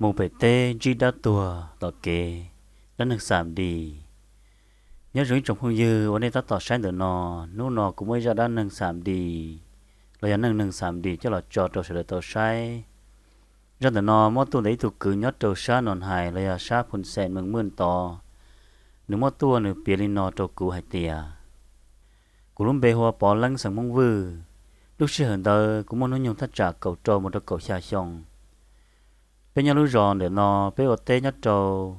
Mus pem teb ntsib dab tuag tom kev, dab neeg xam dis. Nyob zoo ib tsoom phooj ywg uas nej tab tom saib ntawm no, hnub no kuv muaj ib zaj dab neeg xam dis los yog neej neeg xam dis coj los tso rau sawv daws tau saib. Zaj ntawm no muab tuaj ntawm ib tug kwv nyob rau sab Noo Hais los yog sab Phoo Xees, Mees Maj tod. Nws muab tuaj nws piav li no rau kuv hais tias, kuv lub npe hu ua Pov Leeb xeem Hmoob Vwj. Lub sij hawm ntawd kuv muaj hnub nyoog thaj tsam kaum rau mus rau kaum xya xyoo. Peb nyob lub zos ntawm no, peb ua teb nyob rau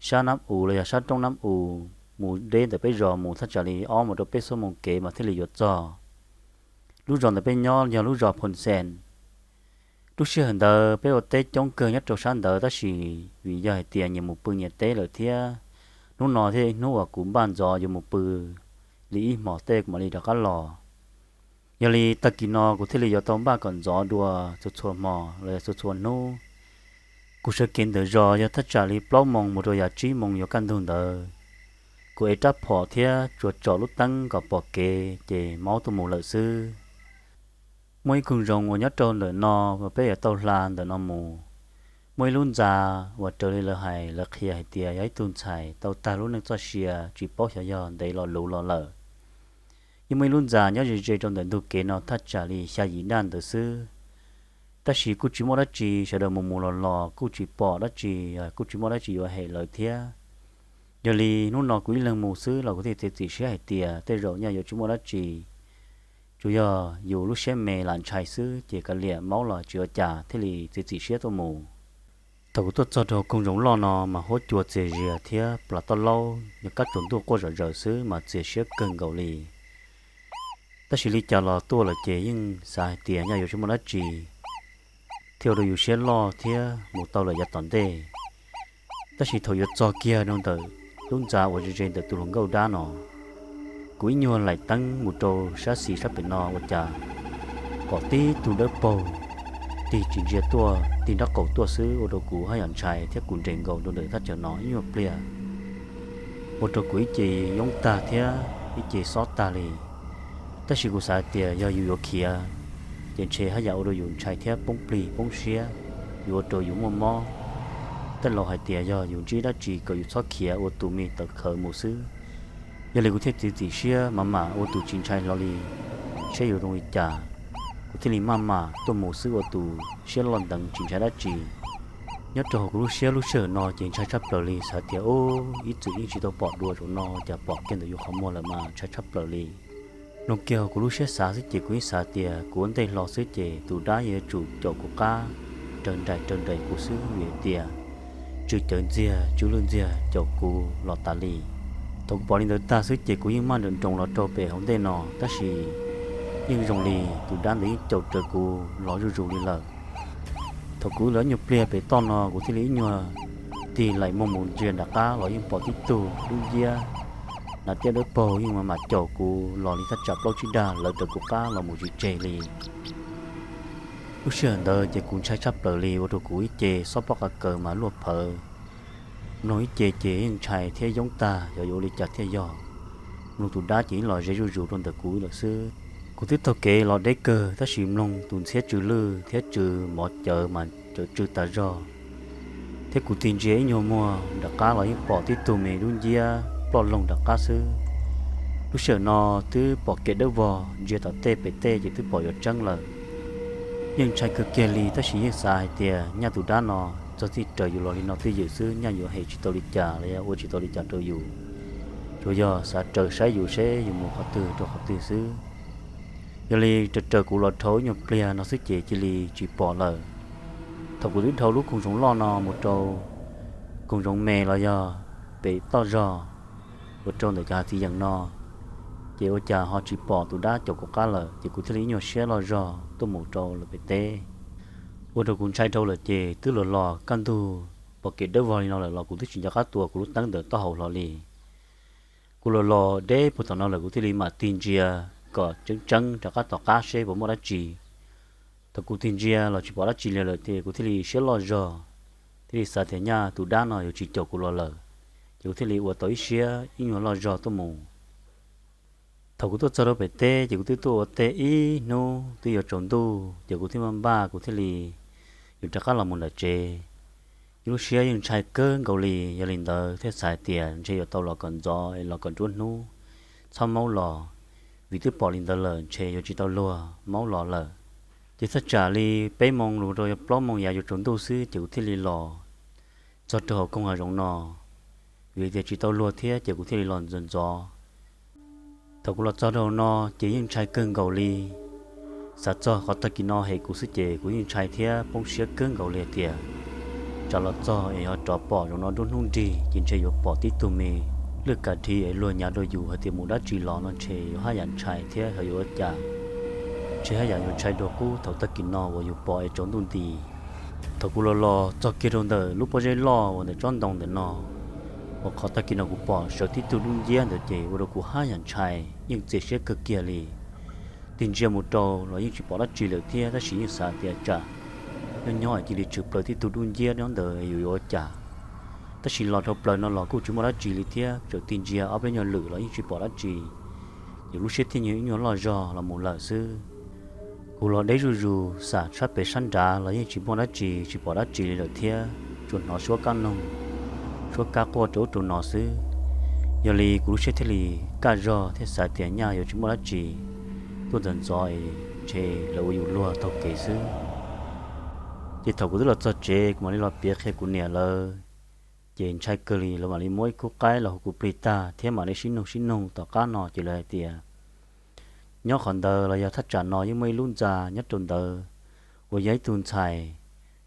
sab Nab Us los yog sab roob Nab Us, mus deb ntawm peb zos mus thaj tsam li ob mus rau peb xuab moos kev mas thiaj li yuav txog. Lub zos ntawm peb nyob yog lub zos Phoo Xees. Lub sij hawm ntawd peb ua teb coob kawg nyob rau sab ntawd tab sis vim yog hais tias nyias mus pw nyias teb lawm thiab, hnub no thiaj hnub uas kuv npaj ntxov yuav mus pw li ib hmos tej kuv mam li rov qab los. Yog li tag kis no kuv thiaj li yuav tau npaj kom ntxov dua txhua txhua hmo los yog txhua txhua hnub. Kuv sawv kev ntawm zos yog thaj tsam li plaub moos mus rau yav tsib moos yuav kaj ntug ntawd. Kuv ev rab phom thiab tsuas tsom lub teeb kom pom kev ces maub tuaj mus lawm xwb. Muaj ib koog zoov uas nyob rau ntawm no uas peb yuav tau hla ntawm no mus, muaj ib lub ntxa uas raws li lawv hais lawv qhia hais tias yog ib tug ntxhais tau tag lub neej txoj sia tsis paub xyov yog ntev los luv los lawm. Yeej muaj ib lub ntxa nyob ze ze rau ntawm ntug kev no thaj tsam li xya yim daj ntawd xwb. Tab sis kuj tsis muaj dab tsi, sawv daws mus mus los los kuj tsis pom dab tsi, kuj tsis muaj dab tsi yuav hem lawv thiab. Yog li hnub no kuv ib leeg mus xwb los kuv thiaj txiav txim siab hais tias tej zaum nyaj yuav tsis muaj dab tsi, tsuas yog yus lub siab me lam ntshai xwb ces kav liam maub los tsis ua cas thiaj li txiav txim siab tuaj mus. Thaum kuv tuaj txog rau koog zoov loj no mas huab cua txias zias thiab plas toj laub yog kab tsaus ntuj quaj zom zaws xwb mas txias siab kawg nkaus li. Tab sis li cas los tuaj lawm ces yeej xav hais tias nyaj yuav tsis muaj dab tsi thiaj ua rau yus siab loj thiab mus tau lawm yav tom ntej. Tab sis thaum yuav txog kiag rau ntawm lub ntxa uas ze ze ntawm tus hluas nkauj dab no, kuv ib nyuag laim teeb mus rau sab xis sab pem no ua cas pom tib tug dawb paug tig tsis ntsia tuaj, tig nraub qaum tuaj xwb ua rau kuv haj yam ntshai thiab kuv nres nkaus rau ntawm thaj chaw no ib nyuag pliag, ua rau kuv ib ce yoob tag thiab ib ce xob tag li. Tab sis kuv xav tias yog yus yuav khiav ces ntshe haj yam ua rau yus ntshai thiab poob plig poob siab, yuav ua rau yus muaj mob. Tej laus hais tias yog yus ntsib dab tsi kom yus txhob khiav, ua tus me tawv khawv mus xwb. Yog li kuv thiaj txiav txim siab mam mam ua tus tsis ntshai hlo li, saib yuav zoo li cas. Kuv thiaj li maj mam tuaj mus xwb ua tus siab loj nteev tsis ntshai dab tsi. Nyob rau hauv kuv lub siab lub sij hawm no ces ntshai tshaj plaws li, xav tias ub, ib txwm yeej tsis tau pom dua, zaum no cas pom kiag ntawm yus qhov muag lawm mas ntshai tshaj plaws li. Mloog kiag hauv kuv lub siab xav xwb ces kuv yeej xav tias kuv ua ntej hlo xwb ces tus dab yeej yuav tsum caum kuv qab raws nraim raws nraim kuv xwb vim hais tias tsw cawv ntxiag tsw lwj ntxiag caum kuv los tas li. Thaum kuv pom li ntawd tag xwb ces kuv yeej maj nroos nroos los rau pem hauv ntej no, tab sis yeej zoo li tus dab ntawd yeej caum raws kuv los zuj zus li lawm. Thaum kuv los ib nyuag pliag pem toj no kuv thiaj li ib nyuag tig laim muag mus ntsia nram qab los yeej pom tib tug dub nciab, hnav tiab dawb paug yeej mam mam caum kuv los li thaj tsam plaub tsib dag lawv raws kuv qab los mus tsis tseg li. Lub sij hawm ntawd ces kuv ntshai tshaj plaws li ua rau kuv ib ce xob pob qa kaws mas luaj phawv. Mloog ib ce ces yeej ntshai thiab yoob tag xyov yuav ua li cas thiaj yog. Mloog tus dab ces yeej los ze zuj zus rau ntawm kuv lawm xwb. Kuv twb taug kev los deb kawg tab sis mloog tus ntxhiab tsw lwj thiab tsw mov cawv mas tseem tsw tas zog. Thiab kuv tig ntsia ib nyuag muag nram qab los yeej pom tib tug me dub nciab ploj loog nram qab xwb. Lub sij hawm no twb pom kev dawb vog, ntsia tom tej pem tej ces twb pom yuav tseeb lawm. Yeej ntshai kawg kiag li tab sis yeej xav hais tias nyaj tus dab no txog txij raws yus los li no twj ywm xwb, nyaj yuav hem tsis tau li cas los yog ua tsis tau li cas rau yus, tsuas yog xav raws saib yus seb yus mus qhov twg rau qhov twg xwb. Yog li raws raws kuv los dhau ib nyuag pliag no xwb ces cia li tsis pom lawm. Thaum kuv twb dhau lub koog zoov loj no mus rau koog zoov me los yog pem toj zog uas rau ntawm cov hav txiv yees no, ces ua cas ho tsis pom tus dab caum kuv qab lawm, ces kuv thiaj li ib nyuag siab loj zog tuaj mus rau lawm pem teb. Ua rau kuv ntshai dhau lawm ces twb los los kaj ntug pom kev dawb vog li no lawm los kuv twb tsis nco qab tua kuv lub teeb ntawm taub hau hlo li. Kuv los los deb puag tom no lawm kuv thiaj li mam tig ntsia kom tseeb tseeb rov qab tom qab seb puas muaj dab tsi. Thaum kuv tig ntsia los tsis pom dab tsi li lawm ces kuv thiaj li siab loj zog, thiaj li xav tias nyaj tus dab no yuav tsis caum kuv los lawm, ces kuv thiaj li ua tau ib siab ib nyuag loj zog tuaj mus. Thaum kuv tuaj txog rau pem teb ces kuv twb tuaj ua teb ib hnub twb yuav tsaus ntuj ces kuv thiaj npaj npaj kuv thiaj li yuav rov qab los mus nram tsev. Lub siab yeej ntshai kawg nkaus li, yog li ntawd thiaj xav hais tias ntshe yuav tau los kom ntxov es los kom nruab hnub, txhob maub los, vim twb pom li ntawd lawm ntshe yuav tsis tau luag maub los lawm. Ces thaj tsam li peb moo los rau yuav plaub moo yav yuav tsaus ntuj xwb ces kuv thiaj li los txog rau hauv koog hav zoov no, vim tias tsis tau luag thiab ces kuv thiaj li los ntxov ntxov. Thaum kuv los txog rau hauv no ces yeej ntshai kawg nkaus li. Xav txog qhov tag kis no hem kuv xwb ces kuv yeej ntshai thiab poob siab kawg nkaus li hais tias tsam los txog es ho rov pom zaum no nruab hnub nrig ces ntshe yuav pom tib tug me lwj kav dhi es luag nyav rau yus hais tias mus dab tsi los no ntshe yuav haj yam ntshai thiab ho yuav ua cas. Ntshe haj yam yuav ntshai dua qub thaum tag kis no uas yus pom es tsaus ntuj nti. Thaum kuv los los txog kiag rau ntawm lub pob zeb loj uas ntawm tsob ntoo ntawm no, uas qhov tag kis no kuv pom sawv tib tug dub nciab ntawd ces ua rau kuv haj yam ntshai, yeej txias siab kawg kiag li. Tig ntsia mus rau los yeej tsis pom dab tsi lawm thiab, tab sis yeej xav tias tsam nyob nyob cia li tshwm plaws tib tug dub nciab nyob ntawd yus yuav ua cas. Tab sis los dhau plaws no los kuj tsis muaj dab tsi li thiab, txawm tig ntsia ob peb nyuag lwm los yeej tsis pom dab tsi. Ces lub siab thiaj nyuag ib nyuag loj zog los mus lawm xwb. Kuv los deb zuj zus, xam sab pem sab nrad los yeej tsis muaj dab tsi, tsis pom dab tsi li lawm thiab, tsuas hnov suab kab noog, suab kab quaj rau ub rau no xwb. Yog li kuv lub siab thiaj li kaj zog thiab xav tias nyaj yuav tsis muaj dab tsi, tuaj ntxov ntxov es ntshe lawv ua yus luag taug kev xwb. Ces thaum kuv twb los txog tsev kuv mam li los piav qhia kuv niam lawv. Ces ntshai kawg li, lawv mam li muab ib khub qaib los hu kuv plig tag thiab mam li sib nug sib nug. Tom qab no ces lawv hais tias nyob qhov ntawd los yog thaj tsam no yeej muaj ib lub ntxa nyob rau ntawd uas yog ib tug ntxhais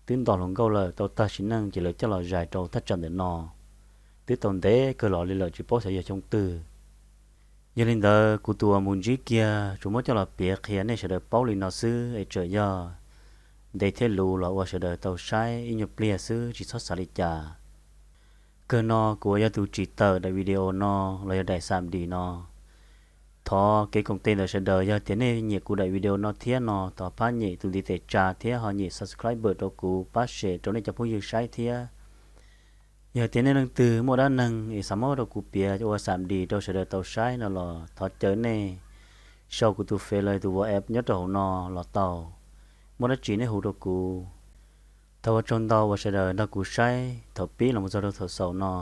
twb nto hluas nkauj lawm tau tag sim neej ces lawv coj los zais rau thaj tsam ntawm no twb tau ntev kawg los li lawm, tsis paub xyov yog xyoo twg. Yog li ntawd kuv tus uas mus ntsib kiag tsuas muab coj los piav qhia nej sawv daws paub li no xwb es txawm yog ntev thiab luv los ua sawv daws tau saib ib nyuag pliag xwb, tsis txhob xav li cas. Kawg no kuv uas yog tus tsim tawm daim video no los yog daim xam dim no, thov kev koom tes ntawm sawv daws. Yog tias nej nyiam kuv daim video no thiab no thov pab nyem tus ntiv tes tsa thiab ho nyem subscribe rau kuv, pab share rau nej cov phooj ywg saib thiab. Yog tias nej leej twg muaj dab neeg es xav muab rau kuv piav ua xam dim rau sawv daws tau saib no los thov caw nej sau kuv tus Face los tus WhatsApp nyob rau hauv no los tau. Muaj dab tsi nej hu rau kuv. Thov ua tsaug ntau uas sawv daws nrog kuv saib thaum pib los mus txog rau thaum xaus no.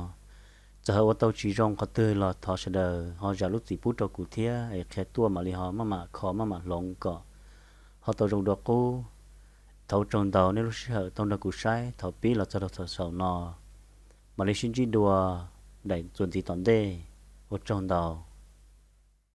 Txawm ho ua tau tsis zoo qhov twg los thov sawv daws ho zam lub txim pub rau kuv thiab es qhia tuaj mam li ho maj mam kho maj mam hloov kom ho tau zoo dua qub. Thov ua tsaug ntau nej lub sij hawm tau nrog kuv saib thaum pib los txog rau thaum xaus no. Mam li sib ntsib dua daim txuas ntxiv tom ntej. Ua tsaug ntau.